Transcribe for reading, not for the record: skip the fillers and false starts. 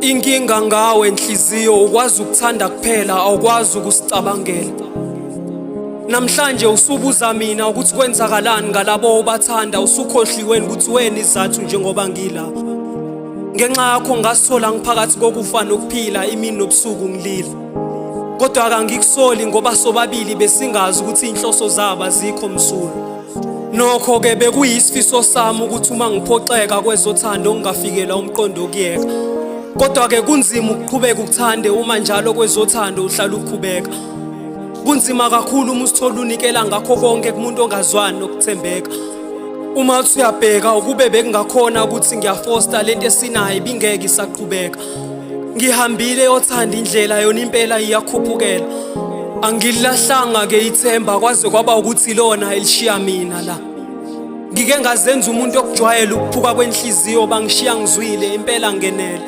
Inkinga ngawe nhliziyo, ukwazi ukuthanda kuphela, awukwazi ukusicabangela. Namhlanje usubuza mina ukuthi kwenzakalani ngalabo obathanda, usukhohliweni ukuthi wena izathu njengoba ngila. Ngenxa yakho ngasithola ngiphakathi kokufa nokuphila, imini nobusuku ngilila. Kodwa kangikusoli ngoba sobabili besingazi ukuthi inhloso zabo azikho msulwa. Nokho ke bekuyisifiso sami ukuthi uma ngiphoxeka kwezothando ngingafikela umqondo okuyeka. Kodwa ke kunzima ukuqhubeka ukuthande uma njalo kwezothando uhlala ukhubeka. Kunzima kakhulu uma usithola unikela ngakho konke kumuntu ongazwani nokuthembeka. Uma uthi uyabheka, ukube bekungakhona ukuthi ngiyafosta, lento esinayo ibingeke isaqhubeka. Ngihambile othanda indlela yona impela iyakhuphukela. Angilahlanga ke ithemba kwaze kwaba ukuthi lona elishiya mina la. Ngike ngazenza umuntu okujwayele ukuphuka kwenhliziyo, bangishiya ngizwile impela ngenele.